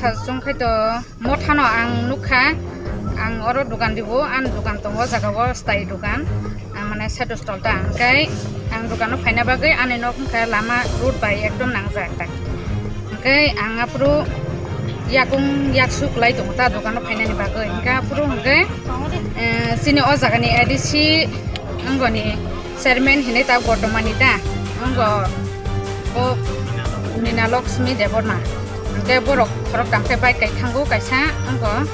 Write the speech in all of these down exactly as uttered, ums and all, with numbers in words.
Chwng khai to mothano ang nukha, ang oro dukan ribo, ani dukan tongo, o jaga o style dukan, ah, mane side stall ta, hwnkhe ang dukan o phaina bagwi ani nok wngkha lama road bai ekdom nangjak ta, hwnkhe ang aphuru yakung yaksu kwlai tongo ta dukan o phainani bagwi, hwnkhe aphuru hwnkhe, eh, chini o jagani A D C wngoni chairman hinwi ta Gordomani ta, wngkha o Nina Lakshmi Debbarma. Hwnkhe borok khoroktham khe bike kai thango kaisa, wngkha,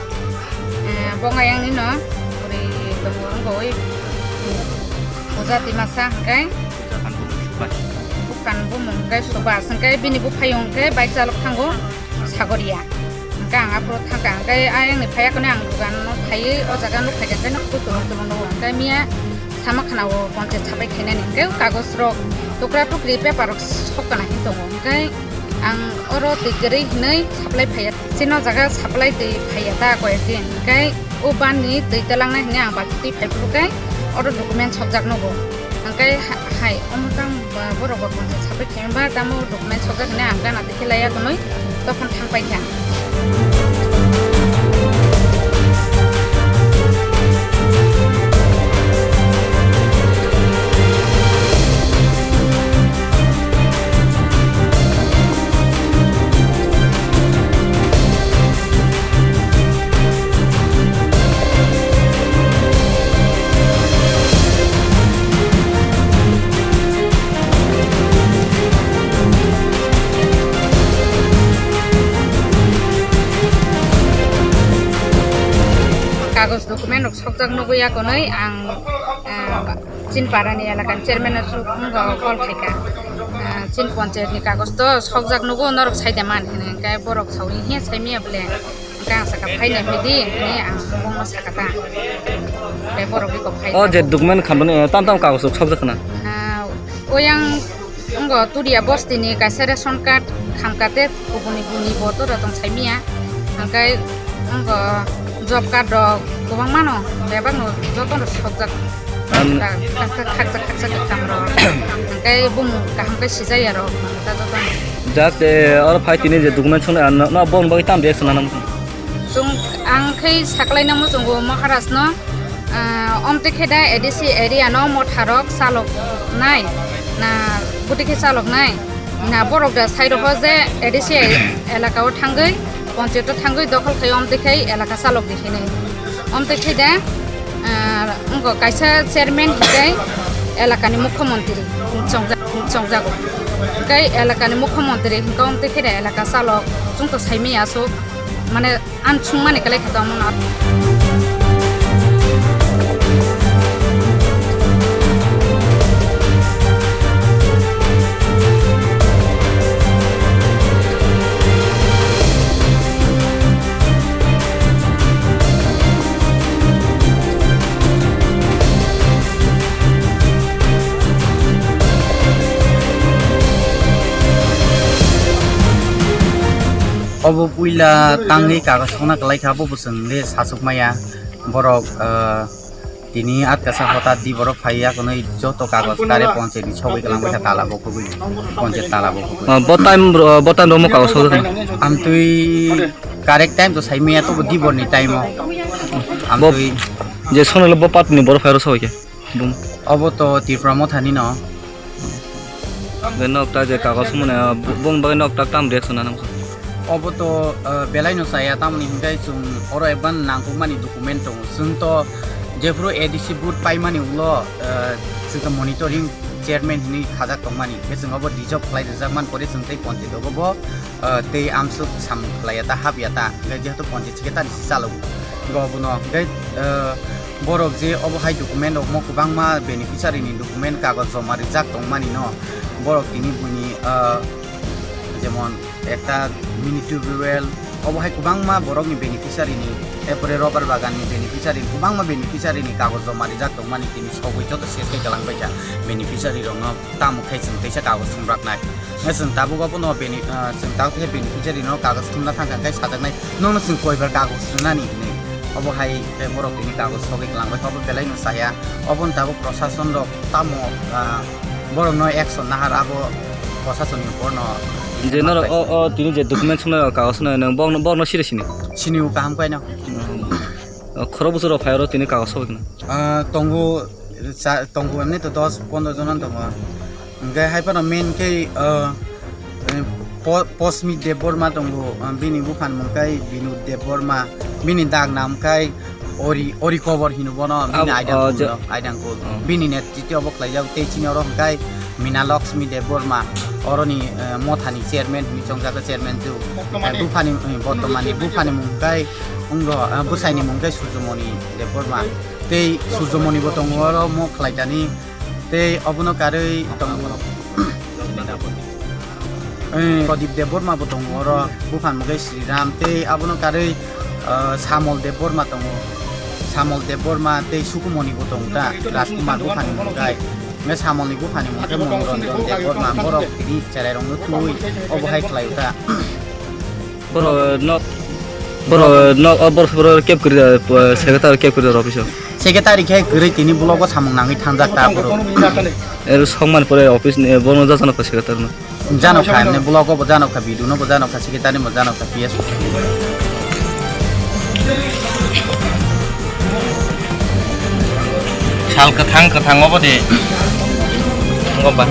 eh, bongayang nino puri tongo, wngkha oi, hmm, puja timasa hwnkhe bukan bumung hwnkhe Subhas hwnkhe bini buphayung hwnkhe bike chalok thango. Sagoria. Hwnkhe ang aphuru thangkha, hwnkhe ayangni phaiyakhwni ang dukano phaiwi o jaga nuk phaikha, hwnkhe nuk tongmung tongmung nugo. Hwnkhe miya sama khna o ponchayat sapai khainani, hwnkhe kagoj rok tukra tukri paper rok sok kana hin tongo. Hwnkhe ang oro twi kwrwi hinwi supply phaiya, chini o jaga supply twi phaiya ta koyek din. Hwnkhe o ban ni twi talangnai hinwi ang balti twi phaiphuru khe oro document sokjak nugo. Hwnkhe ha-, hai, omo tang ba borok ba ponchayat sapai khe ba tamo document sokjak hinwi ang gana twi khe laiya hwnwi tokon thang paikha. Kagoj document rok sokjak nugwi yakonwi ang, ah, Chin parani elakani chairman no su-, wngkha call khaikha. Ah, chin ponchayat ni kagoj to sokjak nugo, norok saida man hwnwi, hwnkhe borok sawi he saimaya bole, hwnkhe ang sakha phaina phaidi hinwi ang bongno sakha ta. Hwnkhe borok eko phai O je tabuk. Document khamdani, eh, tam tam kagoj rok sokjak khna? Ah, oyang wngkha Turia bosti ni kaisa ration card khamkha tei kubuni buni bo tora tong saimaya. Hwnkhe wngkha job card rok kwbangma no, bebak no joto no sokjak. Am- Khaksa, khaksa, khaksa, khaksa, khaksa rok. Hwnkhe bumung kaham khe sijaya rok, ta joto no. Just, eh, oro phai tini je document swngnai, ah, no, no, bongni bagwi tam reaction nang? Chwng, ang khe saklaina muchungo Maharaj no, ah, omtwi khe da A D C area no motha rok chalok nai, na buti khe chalok nai, na borok da sai rokho je A D C elaka o thangwi, ponchayat o thangwi dokhol khai omtwi khai elaka chalok di hinwi. Omtwi khai da, ah, wngkha kaisa chairman hinkhe elakani mukhyamantri chongjak-, chongjago. Hwnkhe elakani mukhyamantri hinkhe omtwi khai da elaka chalok chwngto saimaya aswk mane. Ang chwngmani kwlai kha tongmano. Obo puila tangwi kagoj sokna kwlai kha, bo bwswng le sachuk maya. Borok, ah, tini atkasa hota di borok phai ya, kwnwi joto kagoj kare ponchayat ni sogwi kwlangbai kha, tala bo kubui, ponchayat tala bo kubui. Ah, bo time ro-, bo time romo kagoj sokjakna? Amtwi correct time to sai maya, tobo di borni time o. Bo amtwi je sonole bo patni borok phai ro sogwi khe. Bum. Obo to Tripura mothani no. Be nok ta je kagos mane, ah, bu-, bung bagwi nok ta tam reaction na nang. Obo to, ah, belai no chaya, tamoni hinkai chwng oro eban nangkukmani document tongo. Chwng to jephuru A D C vote paimani ulo, ah, chwng to monitoring chairman hinwi khajak tongmani. Be chwng obo dissolve khlai rijak man pore chwng tei ponchayat obo bo, ah, tei amsuk sam khlaiya ta, hapya ta. Hinkai jehetu ponchayat secretary si chalogo. Go bono hinkai, ah, Borok je obo hai document rok mo kwbangma beneficiary ni document kagoj joma rijak tongmani no, borok tini buini, ah, jemon ekta mini tubewell, obo hai kwbangma borok ni beneficiary ni, erpore rubber bagan ni beneficiary, kwbangma beneficiary ni kagoj joma rijak tongmani tini sogwi joto ses khe kwlangbaikha beneficiary rok no. Tamo khai chwng teisa kagoj thumraknai. Hwnkhe chwng tabuk abono beni-, ah, chwng tabuk khe beneficiary no kagoj thumna thangkha, hwnkhe sajaknai, "Nono chwng koibar kagoj rwnani?" hinwi. Obo hai khe borok tini kagoj sogwi kwlangbai, obo belai no chaya. Oboni tabuk prosason rok tamo, ah, borok no action nahar, abo prosason ni upor no Je norok o, o tini je document swngnai rok, kagoj swngnai, nwng bokno, bokno siri sini? Sini o kaham kaino. O khorok bwswk rok phai oro tini kagoj sobai khna? Ah, tongo, cha-, tongo emni to dos pondro jona tongo. Hwnkhe hai phano main khe, ah, eh, Po-, Posmi Debbarma tongo, ah, bini buphani mung khe Binod Debbarma, bini dak nam khe Ori, Ori Kobor hino bono, bini Ab-, aidang oh, kul je-, rok, aidang kul. Oh. Bini net titi obo khlaijak, tei chini oro hwnkhe Mina Lakshmi Debbarma, oroni, eh, mothani chairman hinwi chongjak, chairman tu. Bottomani. Eh, buphani, eh, bottomani, buphani mung khe wngro, eh, bwsaini mung khe Surjomoni Debbarma. Tei Surjomoni bo tongo oro mo khlaitani. Tei obono karwi tongo. Eh, Pradip Debbarma bo tongo oro, buphani mung khe Sriram, tei abono karwi, ah, Samol Debbarma tongo. Samol Debbarma tei Sukumoni bo tongo ta, Rajkumar buphani mung khe. Hwnkhe Samolni buphani mung khe Monoranjan Debbarma, borok tini cherairokno twiwi obo hai khlaio ta. Borok nok, borok nok, o borok, borok kep kwrwi da, secretary kep kwrwi da office o. Secretary khe kwrwi tini blogo samung nangwi thangjak ta borok. Er songmani pore office ni bono jajanokha secretary no. Janokha, emni blogo bo janokha, B D O no bo janokha, secretary no bo janokha, P S. Sal kwthang kwthang obo de. Tongo ba.